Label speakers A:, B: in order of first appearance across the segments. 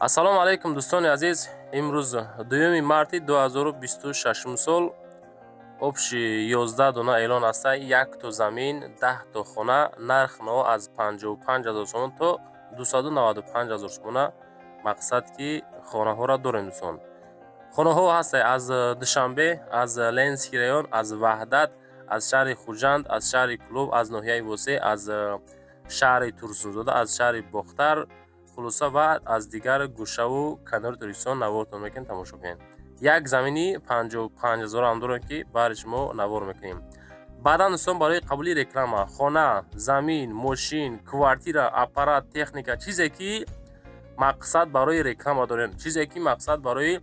A: Ассалому алайкум, дӯстони азиз. Имрӯз 2 марти 2026 сол. Общий 11 дона эълон аста: якто замин, 10то хона. Нарх но аз 55 ҳазор сомон то 295 ҳазор сомона. Мақсад ки хонаҳоро дорем, дӯстон. Хонаҳо ҳаста аз Душанбе, аз Ленинский район, аз Ваҳдат, аз шаҳри Хуҷанд, аз шаҳри Кӯлоб, аз ноҳияи Восеъ, аз шаҳри Турсунзода, аз шаҳри Бохтар, хулоса, ва аз дигар гӯшаву канори Тоҷикистон. Навортон мекунем, тамошо кунед. Як замини 55 ҳазорам дорем, ки баҳри шумо навор мекунем баъдан. Дӯстон, барои қабули реклама, хона, замин, мошин, квартира, аппарат, техника, чизе ки мақсад барои реклама дорем, чизе ки мақсад барои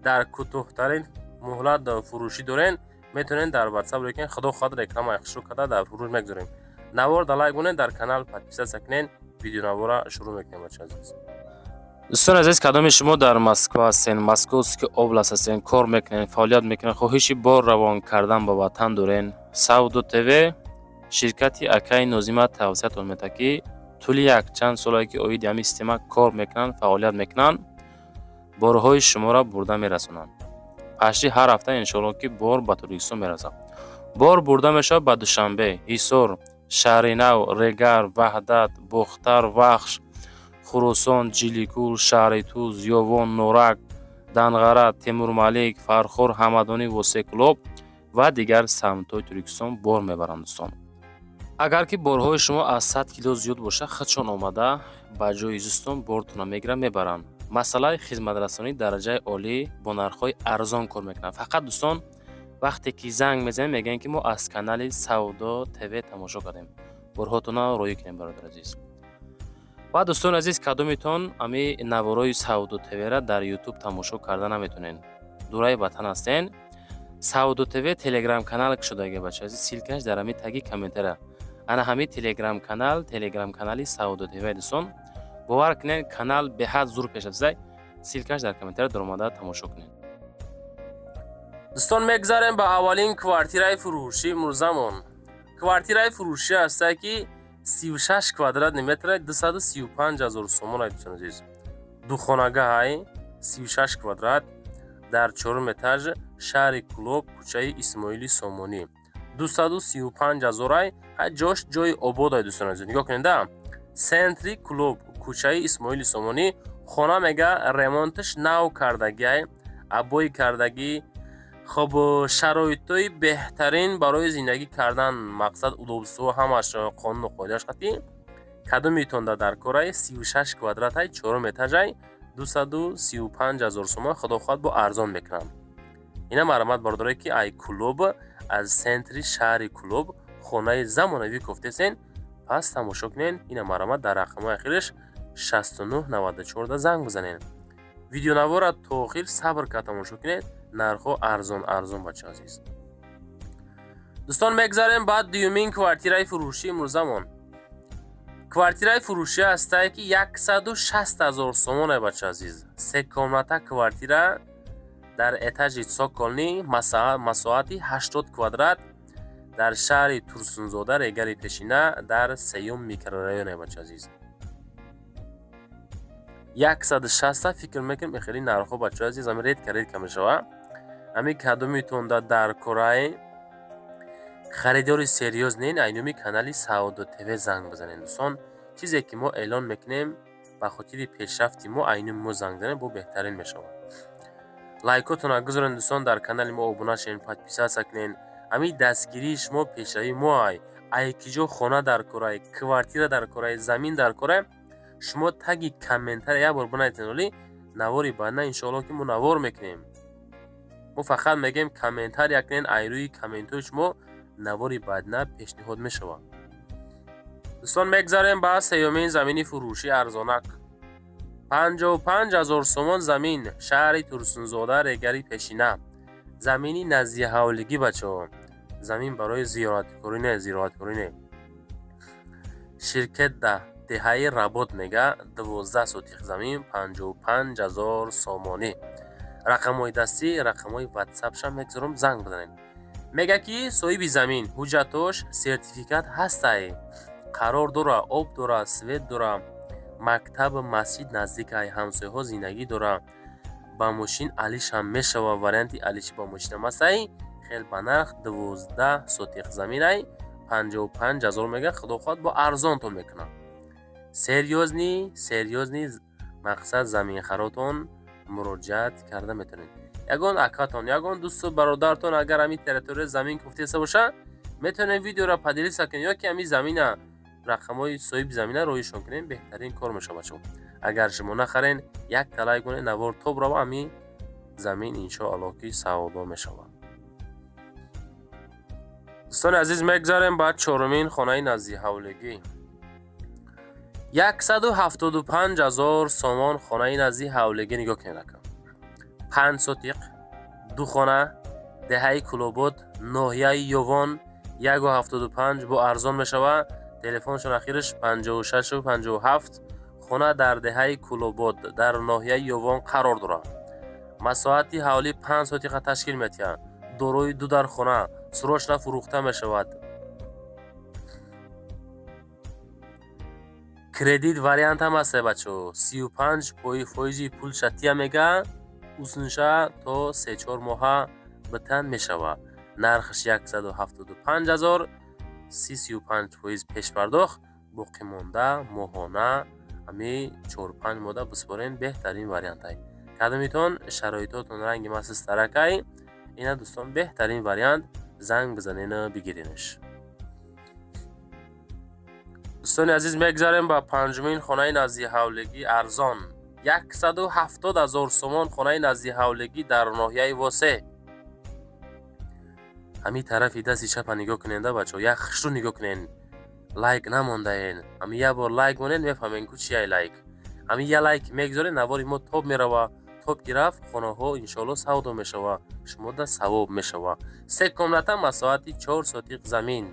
A: дар кӯтоҳтарин муҳлат фурӯшӣ дорем, метавонед дар Ватсап лекин худо хоҳад, рекламаи хушрӯ карда дар фурӯш мегузорем. Навор да лайк монед, дар канал подписаться кунед. Видеонавора шурӯъ мекунем, бача азиз.
B: Дӯстони азиз, кадоми шумо дар Москва ҳастен, Московский область ҳастен, кор мекунед, фаъолият мекунед, хоҳиши бор равон кардан ба ватан дорен, Савдо ТВ ширкати акаи Нозима тавсиятон медиҳад, ки тӯли якчанд солае ки оиди ҳамин система кор мекунанд, фаъолият мекунанд, борҳои шуморо бурда мерасонанд. Пашти ҳар ҳафта, иншоалло, ки бор ба Тоҷикистон мерасад. Бор бурда мешавад ба Душанбе, Ҳисор, Шаҳринав, Регар, Ваҳдат, Бохтар, Вахш, Хуросон, Ҷиликул, шаҳри Туз, Ёвон, Норак, Данғара, Темурмалик, Фархор, Ҳамадонӣ, Восеъ, Кӯлоб ва дигар самтҳои Тоҷикистон бор мебаранд. Дӯстон, агар ки борҳои шумо аз 100 кило зиёд бошад, худшон омада ба ҷои зистон бортонро мегиранд, мебаранд. Масъалаи хизматрасонии дараҷаи олӣ, бо нархҳои арзон кор мекунанд. Фақат, дӯстон, вақте ки занг мезанем, мегӯянд, ки мо аз канали Савдо ТВ тамошо кардем, борҳотонро роҳӣ кунем, бародар азиз. Ва дӯстони азиз, кадомитон ами наворои Савдо ТВра дар Ютуб тамошо карда наметонед, дураи ватан ҳастен, Савдо ТВ Телеграм канал кушодаги, бача азиз. Ссылка ш дар ҳами таги комментария. Ана ҳами Телеграм канал, Телеграм канали Савдо ТВ. Дӯстон, бовар кунед, канал беҳад зур пешрафтазай. Ссылка ш дар комментария, даромада тамошо кунед.
A: Дӯстон, мегзарем ба аввалин квартираи фурӯшӣ имрӯзамон. Квартираи фурӯшӣ ҳастае, ки 36 квадратный метра, 235 ҳазор сомон ай, дӯстони азиз. Духонагаҳай, 36 квадрат, дар чорум этаж, шаҳри Кӯлоб, кӯчаи Исмоили Сомонӣ, 235 ҳазорай. Ҳай, ҷош ҷои ободай, дӯстони азиз. Нигоҳ кунед, да, центри Кӯлоб, кӯчаи Исмоили Сомонӣ. Хона мега ремонташ нав кардагиай, обои кардагӣ. Хоб, шароитҳои беҳтарин барои зиндагӣ кардан, мақсад удобство ҳамаш қонуну қоидааш қатъӣ. Кадомитонда дар корай, 36 квадратай, чорум этажай, 235 ҳазор сомон, худо хоҳад, бо арзон мекунанд. Ина марҳамат, бародарое ки ай Кӯлоб, аз центри шаҳри Кӯлоб хонаи замонавӣ кофтесен, пас тамошо кунед. Ина марҳамат, дар рақамҳои ахираш 6994 занг бизанед. Видеонавора то охир сабр кард тамошо кунед. Нархҳо арзон арзон, бача азиз. Дӯстон, мегзарем ба дуюмин квартираи фурӯшӣ имрӯзамон. Квартираи фурӯшӣ ҳастае, ки 160 ҳазор сомоне, бача азиз. Се комната квартира дар этажи цокольный, масоҳати 80 квадрат, дар шаҳри Турсунзода, Регари пешина, дар сеюм микрорайоне, бача азиз. 160. Фикр мекунем, хеле нархҳо, бачаҳои азиз, ами редко редко мешава. Ами кадомитонда дар кораи харидори серьёзный, айнуми канали Савдо ТВ занг бизанед. Дӯстон, чизе ки мо эълон мекунем, ба хотири пешрафти мо айнуми мо занг занед, бо беҳтарин мешавад. Лайкотонро гузоред, дӯстон, дар канали мо обуна шавед, подписаться кунед. Ҳамин дастгирии шумо пешравии мо. Ай ки ҷо хона дар корай, квартира дар корай, замин дар корай, шумо таги комментария як бор бинависед, оли навори баъдна, иншоалло, ки мо навор мекунем. Мо фақат мегӯем, комментария кунед, ай рӯи комментҳои шумо навори баъдна пешниҳод мешавад. Дӯстон, мегзарем ба сеюмин замини фурӯшӣ арзонак: 55 ҳазор сомон замин, шаҳри Турсунзода, Регари пешина, замини наздиҳавлигӣ. Бачаҳо, замин барои зиёраткорӣ не, зироаткорӣ не. Ширкат да деҳаи Работ мега, 12 сотих замин, 55 ҳазор сомонӣ. Рақамҳои дастӣ, рақамҳои Ватсапшам мегузорам, занг бизанед. Мега, ки соҳиби замин ҳуҷҷатош, сертификат ҳастай, қарор дора, об дора, свет дора. Мактаб, масҷид наздик ай, ҳамсояҳо зиндагӣ дорад. Ба мошин алишам мешава, варианти алиши ба мошинам ҳастай. Хел ба нарх 12 сотих заминай, 55 000 мега, худо хоҳад, бо арзонтон мекунам. Серьёзный, серьёзный мақсад заминхаротон муроҷиат карда метавонед. Ягон акатон, ягон дӯсту бародартон агар ҳамин территория замин кофтеста боша, метавонед видеоро поделиться кунед ё ки ҳамин замина рақамҳои соҳиби замина роҳишон кунем, беҳтарин кор мешавад. Бачаҳо, агар шумо нахарен, як талай кунед, навор тоб рава, ҳамин замин иншоаллоҳ ки савдо мешавад. Дӯстони азиз, мегзарем ба чорумин хонаи наздиҳавлигӣ. 175 000 сомон хонаи назди ҳавлигӣ. Нигоҳ кунед, ака, 5 сотиқ, ду хона, деҳаи Кулобод, ноҳияи Ёвон, 1,75 бо арзон мешавад. Телефоншон ахираш 56-57. Хона дар деҳаи Кулобод, дар ноҳияи Ёвон қарор дорад. Масоҳати ҳавлӣ 5 сотиқа ташкил медиҳад. Дорои ду дар хона, срочно фурӯхта мешавад. Кредит вариант ҳам ҳаста, бачаҳо. 35 фоизи пулша тия мега, уснша то 3-4 моҳа битан мешавад. Нархаш 175 000, 35% пешпардохт, боқимонда моҳона ҳами 4-5 моҳда биспорен, беҳтарин вариантай. Кадомитон шароитотон ранги масистаракай, ина, дӯстон, беҳтарин вариант, занг бизанену бигиренаш. Дӯстони азиз, мегзарем ба панҷумин хонаи наздиҳавлигӣ арзон. 170 000 сомон хонаи наздиҳавлигӣ дар ноҳияи Восе. Ҳамин тарафи дасти чапа нигоҳ куненда, бачаҳо, як хушрӯ нигоҳ кунен. Лайк намондаен. Ҳамин як бор лайк монед, мефаҳмем ку чияй лайк. Ҳамин як лайк мегузоред, навори мо топ мерава. Топ ки рафт, хонаҳо иншоалло савдо мешава, шумода савоб мешава. Се комната, масоҳати 4 сотиқ замин.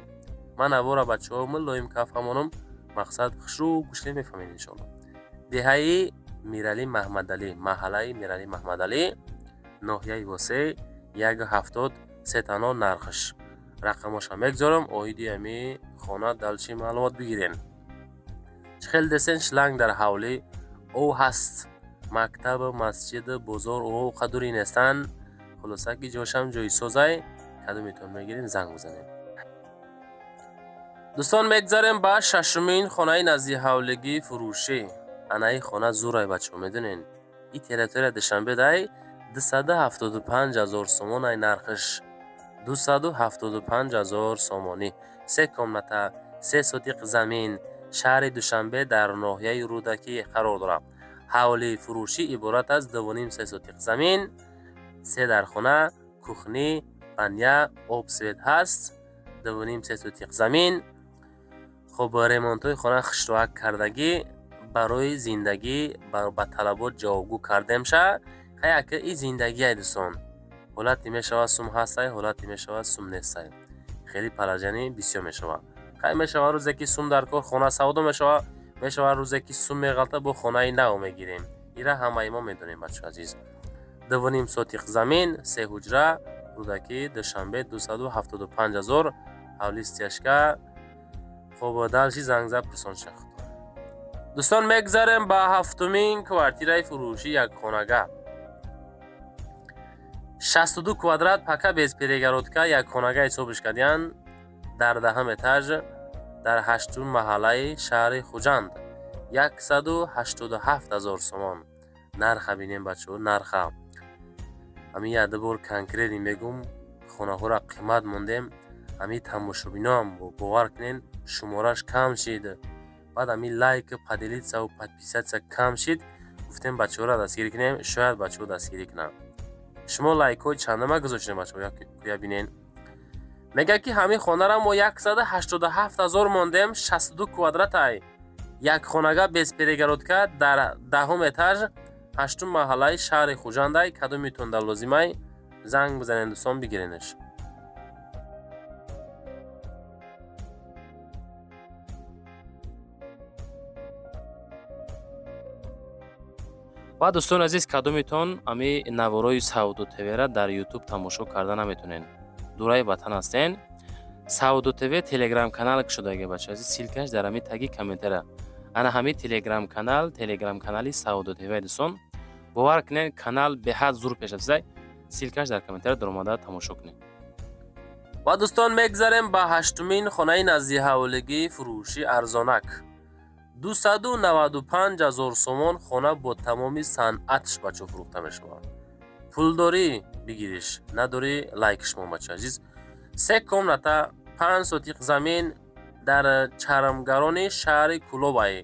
A: Ман навора, бачаҳо, мулоим кафҳамонам, мақсад хушрӯ гӯш кунед, мефаҳмед иншоалло. Деҳаи Миралӣ Маҳмадалӣ, маҳаллаи Миралӣ Маҳмадалӣ, ноҳияи Восе, 1,70 сетано нархаш. Рақамошам мегузорам, оиди ҳами хона дальше маълумот бигирен. Чӣ хел десен, шланг дар ҳавлӣ, ов ҳаст, мактаб, масҷид, бозор о қадури нестанд. Хулоса ки ҷошам ҷои созай. Кадометон мегирен, занг бизанед. Дӯстон, мегзарем ба шашумин хонаи наздиҳавлигии фурӯшӣ. Анаи хона зурай, бачаҳо, медонен, и территория Душанбе дай, 275 000 сомон ай нархаш, 275 000 сомонӣ. Се комната, 3 сотиқ замин, шаҳри Душанбе, дар ноҳияи Рӯдакӣ қарор дорад. Ҳавлии фурӯшӣ иборат аз 2,5-3 сотиқ замин, се дархона, кухня, баня, об, свет ҳаст. 2,5-3 сотиқ замин. Хуб, ремонтҳои хона хушроак кардагӣ, барои зиндагӣ ба талабот ҷавобгӯ кардемша. Хай, ака, и зиндагиай, дӯстон, ҳолате мешавад, сум ҳастай, ҳолате мешавад, сум нестай. Хеле положение бисёр мешавад. Хай, мешавад рӯзе ки сум дар кор, хона савдо мешавад, мешавад рӯзе ки сум меғалта, бо хонаи нав мегирем. Ира ҳамаи мо медонем, бачаҳо азиз. 2,5 сотиқ замин, се ҳуҷра, Рӯдакӣ, Душанбе, 275 000, ҳавли стяжка. Хуб, дальше занг зад, пурсон шахт. Дӯстон, мегзарем ба ҳафтумин квартираи фурӯшӣ, якхонага, 62 квадрат, пока без перегородка, якхонага ҳисобиш кардиян, дар 10-ам этаж, дар ҳаштум маҳаллаи шаҳри Хуҷанд, 187 000 сомон нарха. Бинем, бачаҳо, нарха. Ҳамин якду бор конкретно мегум, хонаҳоро қимат мондем. Ҳамин тамошобиноам, бовар кунен, шумораш кам шид. Баъд ҳамин лайк, поделиться подписаться кам шид. Гуфтем, бачаҳоро дастгирӣ кунем, шояд бачаҳо дастгирӣ кунанд. Шумо лайкҳои чандама гузоштем, бачаҳо, куя бинен. Мегӯяд ки ҳамин хонаро мо 187 000 мондем, 62 квадратай, як хонага, без перегородка, дар 10-ум этаж, ҳаштум маҳаллаи шаҳри Хуҷандай. Кадомитон дар лозимай, занг бизанед, дӯстон, бигиренаш.
B: Ва дӯстони азиз, кадомитон ами наворои Савдо ТВра дар Ютуб тамошо карда наметонен, дураи ватан ҳастен, Савдо ТВ телеграм канал кушодаги, бача азиз, ссылка ш дар ами таги комментария. Ана ҳамин телеграм-канал, телеграм-канали Савдо ТВ, дӯстон. Бовар кунед, канал беҳад зур пешрафтааст. Ссылка ш дар комментария даромада тамошо кунед.
A: Ва, дӯстон, мегзарем ба ҳаштумин хонаи наздиҳавлигии фурӯшӣ арзонак. 295 ҳазор сомон хона бо тамоми санъатш, бачо, фурӯхта мешавад. Пул дорӣ, бигириш, надорӣ, лайк ш мон, бача азиз. Се комната, 5 сотиқ замин дар Чармгарони шаҳри Кӯлобай.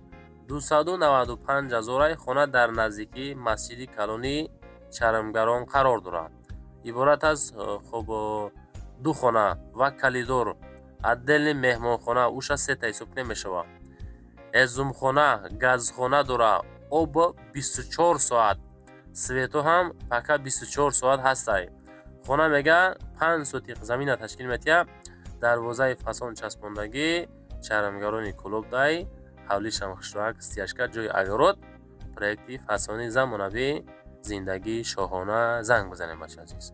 A: 295 ҳазорай хона дар наздикии масҷиди калони Чармгарон қарор дорад. Иборат аз, хуб, ду хона ва коридор, отдельный меҳмонхона, уша сета ҳисоб кунем мешавад. Ҳезумхона, газхона дора, об 24 соат, свет о ҳам пока 24 соат ҳастай. Хона, мега, 5 сотиқ замина ташкил метиҳад, дарвозаи фасон часпондагӣ, Чармгарони Кӯлобдай, ҳавлишам хушроак, стяжка, ҷои огород, проекти фасони замонавӣ, зиндагии шоҳона. Занг бизанем, бача азиз.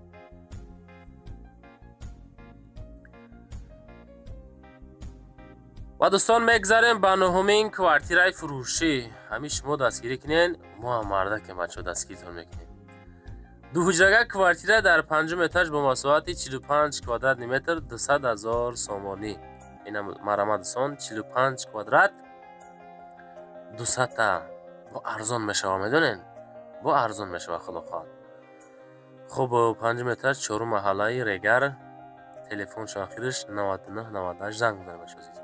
A: Ва, дӯстон, мегзарем ба нуҳумин квартираи фурӯшӣ. Ҳамин шумо дастгирӣ кунен, мо ҳам мардакем, бачаҳо, дастгиритон мекунем. Дуҳуҷрага квартира дар панҷум этаж бо масоҳати 45 квадратный метр, 200 ҳазор сомонӣ. Ина марама, дӯстон, 45 квадрат, 200-та. Бо арзон мешава, медонен, бо арзон мешава, худо хоҳад. Хуб, панҷум этаж, чорум маҳаллаи Регар, телефоншо ахираш 99 98, занг бизанед, бачаҳо азиз.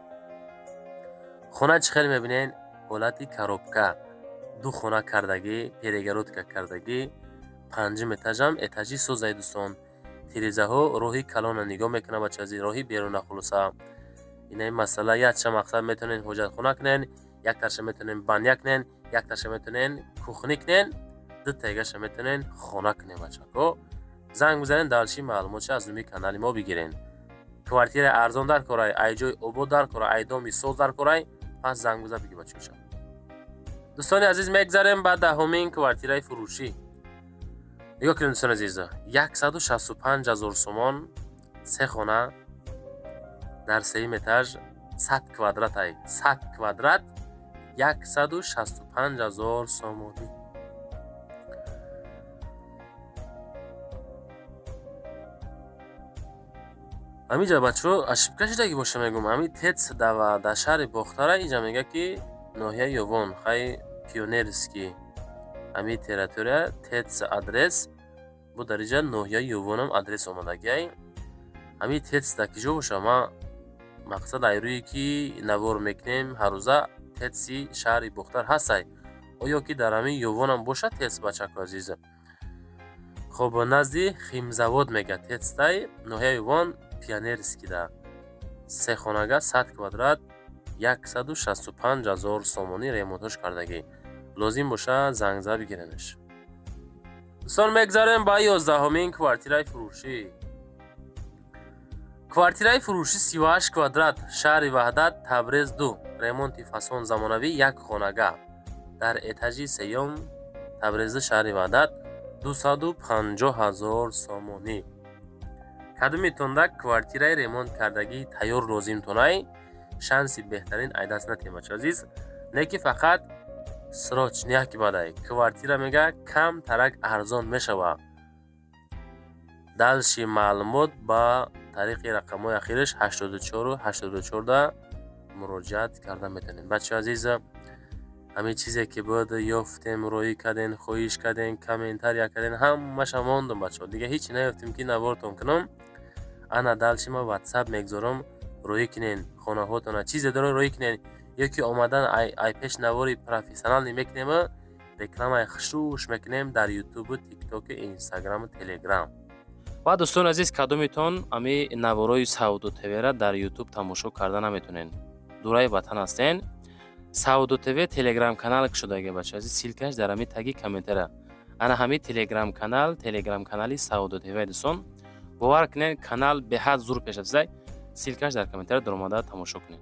A: Хона чӣ хеле мебинед, ҳолати коробка, ду хона кардагӣ, перегородка кардагӣ, панҷум этажам, этажи созаи, дӯстон. Тирезаҳо роҳи калона нигоҳ мекунад, бача азиз, роҳи беруна. Хулоса, инаи масъала якча мақсад: метавонед ҳоҷатхона кунен, якташа метавонен баня кунен, якташа метавонен кухня кунен, дутаигаша метавонен хона кунен. Бачако, занг бизанед, дальше маълумотша аз нуми канали мо бигирен. Квартираи арзон дар корай, ай ҷои обод дар корай, ай доми соз дар корай, пас занг биза, биги, бачаша. Дӯстони азиз, мегзарем ба даҳумин квартираи фурӯшӣ. Нигоҳ кунед, дӯстони азиз, 165 ҳазор сомон, се хона дар сеюм этаж, 100 квадратай, 100 квадрат, 165 ҳазор сомонӣ. Ҳаминҷа, бачаҳо, ошибка шудагӣ боша, мегӯм, ҳамин ТЭЦ дар шаҳри Бохтара, инҷа мега, ки ноҳияи Ёвон, хай, Пионерский, ҳамин территория ТЭЦ адрес бо дар инҷа ноҳияи Ёвонам адрес омадагиай. Ҳамин ТЭЦ дар киҷо боша? Ма мақсад ай рӯе ки навор мекунем ҳаррӯза, ТЭЦи шаҳри Бохтар ҳастай. Оё ки дар ҳамин Ёвонам бошад ТЭЦ, бачако азиз? Хоб, назди химзавод, мега, ТЭЦтай ноҳияи Ёвон, Пионерский да, се хонага, 100 квадрат, 165 ҳазор сомонӣ, ремонтош кардагӣ. Лозим боша, зангза, бигиренаш. Дӯстон, мегзарем ба 11-умин квартираи фурӯшӣ. Квартираи фурӯшӣ 38 квадрат, шаҳри Ваҳдат, Табрез 2, ремонти фасон замонавӣ, як хонага дар этажи сеюм, Табрез 2, шаҳри Ваҳдат, 250 ҳазор сомонӣ. Кадомитонда квартираи ремонт кардагӣ тайёр лозимтонай, шанси беҳтарин айдаст натем, бача азиз. Не ки фақат срочный ки бадай квартира, мега, кам тарак арзон мешавад. Дальше маълумот ба тариқи рақамҳои ахираш 84 84 да муроҷиат карда метавонед. Бачаҳо азиз, ҳамин чизе ки буд, ёфтем, роӣ кардем, хоҳиш кардем, комментария кардем, ҳамаша мондум, бачаҳо. Дига ҳеҷ наёфтем, ки навортон кунам. Ана дальше ма ватсап мегузорам, роӣ кунен хонаҳотона, чизе дорен, роӣ кунен, ё ки омадан ай пеш навори профессионалӣ мекунем, рекламаи хушрӯш мекунем дар ютубу, тиктоку, инстаграму, телеграм.
B: Ва, дӯстони азиз, кадомитон ами наворои Савдо ТВра дар Ютуб тамошо карда наметонен, дураи ватан ҳастен, Савдо ТВ телеграм канал кушодаги, бача азиз, ссылка ш дар ҳамин таги комментария. Ана ҳамин телеграм канал, телеграм канали Савдо ТВ, дӯстон. Бовар кунед, канал беҳад зур пешрафтааст. Ссылка ш дар комментария даромада тамошо кунед.